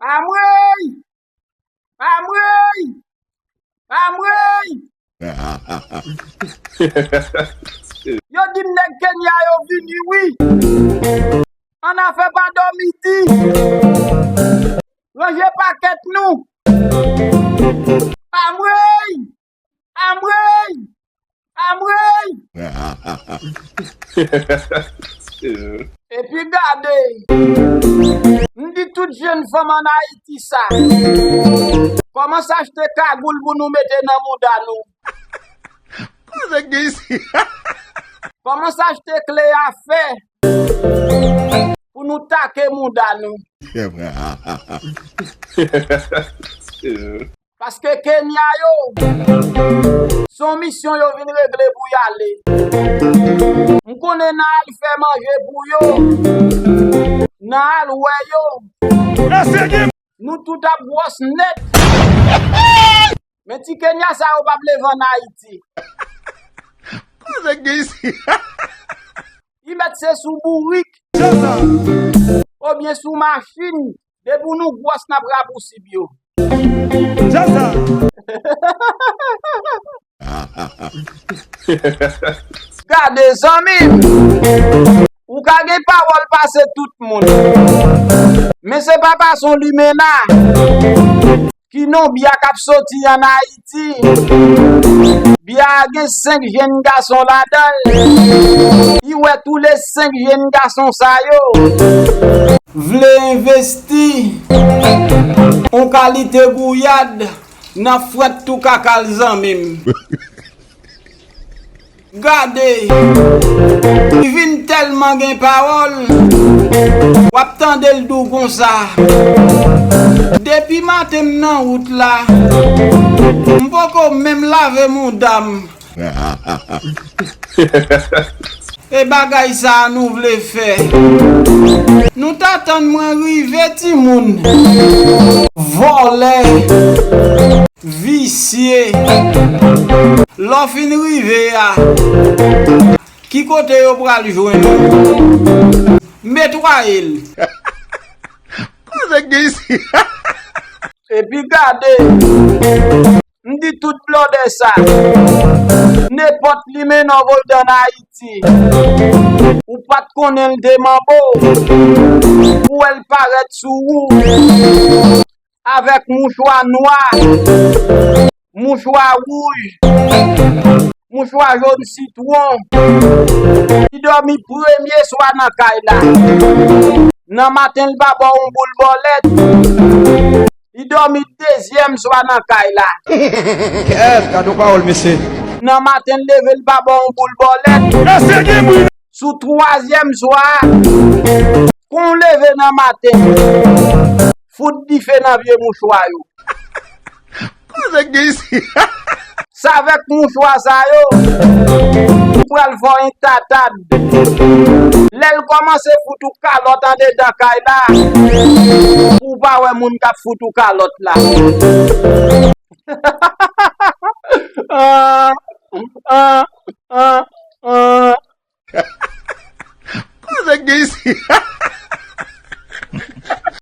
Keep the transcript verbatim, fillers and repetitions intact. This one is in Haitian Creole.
Amwey! Amwey! Amwey! Yo di m nèg Kenya yo vini wi. Ann a fè pa dòmi di. Ranje pakèt nou. Amwey! Amwey! Amwey! Epi gade, m di tout jenn fanm ann Ayiti sa, kòmanse achte kagoul pou nou mete nan mouda nou. Koze gen isi? Kòmanse achte kle a fè pou nou take mouda nou. Paske Kenya yo, se yon misyon yo vin regle pou y ale. M konnen nan al fè manje pou yo, nan al wè yo. Nou tout ap gwòs nèt. Men ti Kenya sa yo p ap leve ann Ayiti. Koze gen isi? Li mèt se sou bourik oubyen sou machin. Depi nou gwòs, n ap rapousib yo. Gade, zanmi m, ou ka gen pawòl pase tout moun. Men se pa pase yon limena ki non bya k ap soti ann Ayiti. Bya a gen senk jenn gason ladan l. Li wè tou le senk jenn gason sa yo vle envesti yon kalite gouyad nan frèt tou kaka l, zanmi m. Gade, li vin tèlman gen pawòl, w ap tande l di w konsa. Depi maten m nan wout la, m poko menm lave mouda m. E bagay sa a nou vle fè? Nou t atann mwen rive, timoun. Vòlè. Visye. Lè w fin rive a, ki kote yo pral jwenn ou? Netwaye l. Koze gen isi? Epi gade, m di tout blòdè sa, nenpòt limena w voye ann Ayiti, ou pa t konnen l te manbo, ou wè l parèt sou ou avèk mouchwa nwa, mouchwa wouj, mouchwa jòn sitwon. Li dòmi premye swa nan kay la. Nan maten, l pa ba w yon boul bòlèt. Li dòmi dezyèm swa nan kay la. Kèt, gade yon pawòl, mesye. Nan maten, l leve, l pa ba w yon boul bòlèt. Sou twazyèm swa a, kon w leve nan maten, fout dife nan vye mouchwa yo. Koze gen isi? Se avèk mouchwa sa yo, ou pral fè yon tatad. Lè l kòmanse fout ou kalòt andedan kay la, ou pa wè moun k ap fout ou kalòt la.